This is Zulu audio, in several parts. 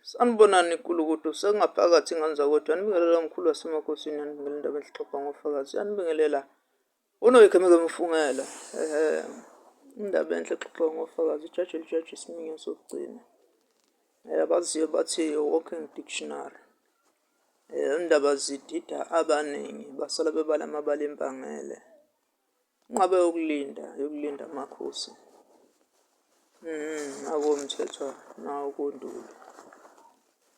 Sanibonani Kulukudu, sekungaphakathi ingane zakwethu. Yanibingelela mkhulu wasemakhosini, yanibingelela indaba enhle xoxa ngofakazi, yanibingelela unoyikhemeke mfungela. Ehhe, indaba enhle xoxa ngofakazi, ijaji elijaji isiminya sokugcina. Abaziyo bathi walking dictionary. Indaba zidida abaningi, basala bebala amabala empangele. Inqaba yokulinda, yokulinda amakhosi. NakoMthethwa nakoNduli.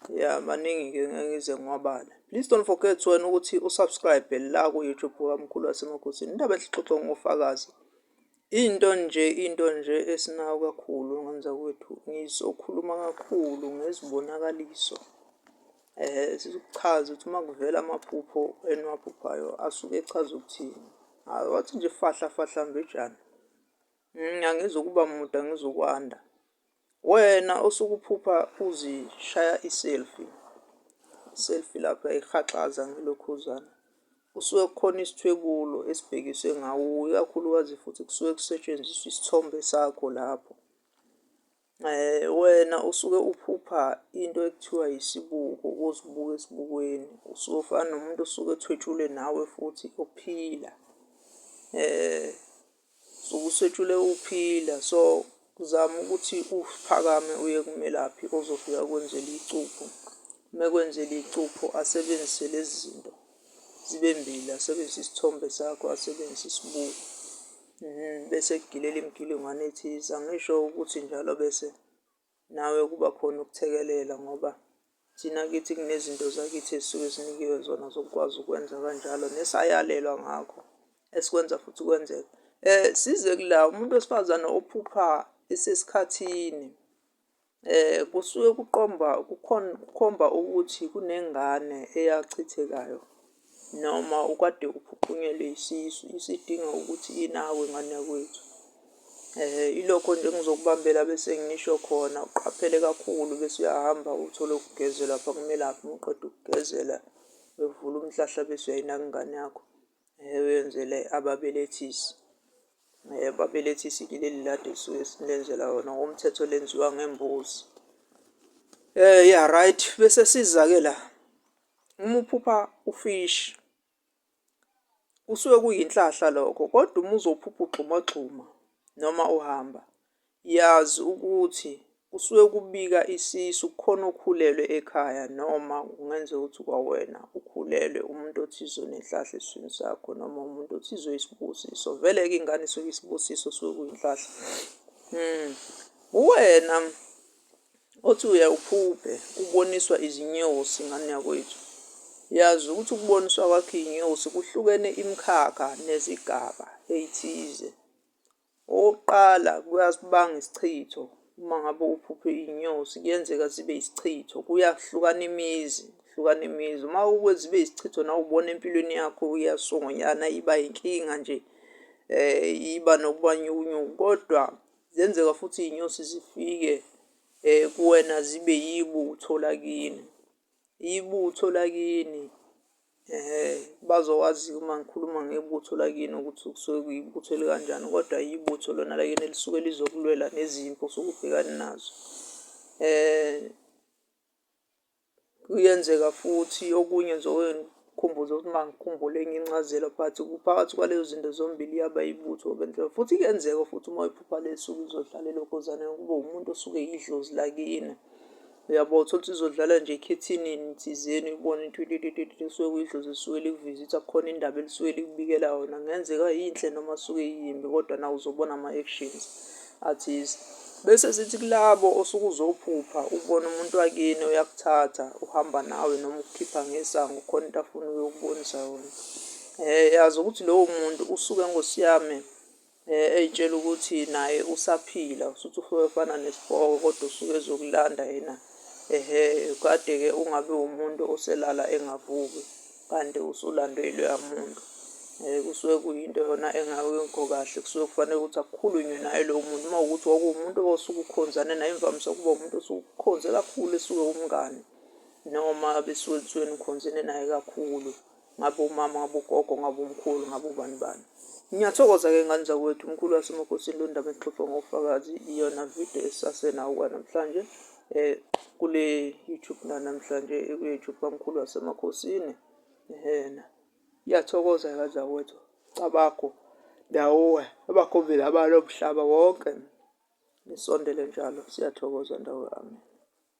Ya, maningi-ke ngeke ngize ngiwabale. Please don't forget wena ukuthi u-subscribe la ku-YouTube kaMkhulu waseMakhosini. Indaba enhle ixoxwa ngofakazi. Into nje esinayo kakhulu ngenza kwethu, ngizokhuluma kakhulu ngezibonakaliso. Sizokuchaza ukuthi uma kuvela amaphupho eniwaphuphayo asuke echaza ukuthini. Hhayi, wathi nje fahla fahla mbijana. Angizukuba mude, angizukwanda. Wena osuke uphupha uzishaya i-selfie, i-selfie lapha ihaxaza ngelokhuzana, kusuke kukhona isithwebulo esibhekiswe ngakuwe, ikakhulukazi futhi kusuke kusetshenziswa isithombe sakho lapho. Wena usuke uphupha into ekuthiwa isibuko, uzibuka esibukweni, usuke ufana nomuntu osuke ethwetshulwe nawe futhi uphila. Usuke uswetshulwe uphila, so zama ukuthi uphakame uye kumelaphi ozofika akwenzele icupho. Uma ekwenzela icupho asebenzise lezi zinto zibe mbili, asebenzise isithombe sakho, asebenzise isibuko. Bese ekugilela imigilingwane ethize. Angisho ukuthi njalo bese nawe kuba khona ukuthekelela ngoba thina kithi kunezinto zakithi ezisuke sinikiwe zona zokukwazi ukwenza kanjalo nesayalelwa ngakho esikwenza futhi kwenzeke. Size kula umuntu wesifazane ophupha esesikhathini, kusuke kuqomba kukhomba ukuthi kunengane eyachithekayo noma ukade uphuphunyelwe isisu, isidinga ukuthi inakwe ngane yakwethu. Ilokho nje engizokubambela bese ngisho khona, uqaphele kakhulu bese uyahamba uthole ukugezela lapha kumelaphi. Uma uqeda ukugezela uyovula umhlahla bese uyayinaka ingane yakho, uyenzele ababelethisi. Ababelethisi-ke leli ladi esuke silenzela wona ngokomthetho lenziwa ngembuzi. Ya, right, bese siza-ke la, uma uphupha ufishi kusuke kuyinhlahla lokho, kodwa uma uzophupha ugxumagxuma noma uhamba, yazi ukuthi kusuke kubika isisu, kukhona okhulelwe ekhaya noma kungenzeka ukuthi kwawena ukhulelwe umuntu othize onenhlahla esiswini sakho noma umuntu othize oyisibusiso. Vele-ke ingane isuke isibusiso, suke kuyinhlahla. Uwena othi uya uphuphe uboniswa izinyosi ngane yakwethu. Yazi ukuthi ukuboniswa kwakho iy'nyosi kuhlukene imikhakha nezigaba ey'thize. Okokuqala, kuyasibanga isichitho uma ngabe uphuphe iy'nyosi, kuyenzeka zibe isichitho. Kuyahlukana imizi, kuhlukana imizi. Uma kuke zibe isichitho nawe ubona empilweni yakho iyasongonyana iba inkinga nje, iba nokuba nyukunyuku, kodwa ziyenzeka futhi iy'nyosi zifike kuwena zibe yibutho lakini, ibutho lakini. Ehhe, bazokwazi uma ngikhuluma ngebutho lakini ukuthi kusuke kuyibutho elikanjani, kodwa ibutho lona lakini elisuke lizokulwela nezimpi osuke ubhekane nazo. Kuyenzeka futhi okunye ngizoke ngikukhumbuze ukuthi uma ngikhumbule enye incazelo, but phakathi kwalezo zinto zombili iyaba ibutho futhi kuyenzeka futhi uma uyiphupha lisuke izodlala elokhuzaneni kube umuntu osuke eyidlozi lakini. Uyabo, uthole ukuthi izodlala nje ekhethinini thizeni uyibone kusuke kuyidlozi elisuke likuvizitha, kukhona indaba elisuke likubikela yona. Kungenzeka yinhle noma suke iyimbi kodwa nawe uzobona ama-actions athize. Bese sithi kulabo osuke uzophupha ubone umuntu wakini uyakuthatha uhamba nawe noma ukukhipha ngesango kukhona into afuna ukuyokubonisa yona. Yazi ukuthi lowo muntu usuke nkosi yami ey'tshela ukuthi naye usaphila, usuthi usuke efana nesipoko kodwa usuke ezokulanda yena. Ehhe, kade-ke ungabi umuntu oselala engavuki kanti usulandwe yiloya muntu. Kusuke kuyinto yona engekho kahle, kusuke kufanele ukuthi akukhulunywe naye lowo muntu. Uma kuwukuthi kwakuwumuntu osuke ukhonzane naye, imvamisa kuba umuntu osuke ukukhonze kakhulu esuke ewumngani noma besuke nisuke nikhonzene naye kakhulu. Ngabe umama, ngabe ugogo, ngabe umkhulu, ngabe ubani bani. Ngiyathokoza-ke ngane zakwethu, umkhulu wasemakhosini lo ndaba exoxwa ngofakazi iyona video esisasenawo kwanamhlanje kule YouTube. YouTube nanamhlanje eku-YouTube kaMkhulu waseMakhosini. Ehena. Ngiyathokoza kazakwethu. Cabago ndawo abakhombela abalomhlaba wonke. Nisondele njalo. Siyathokoza ndawo yami.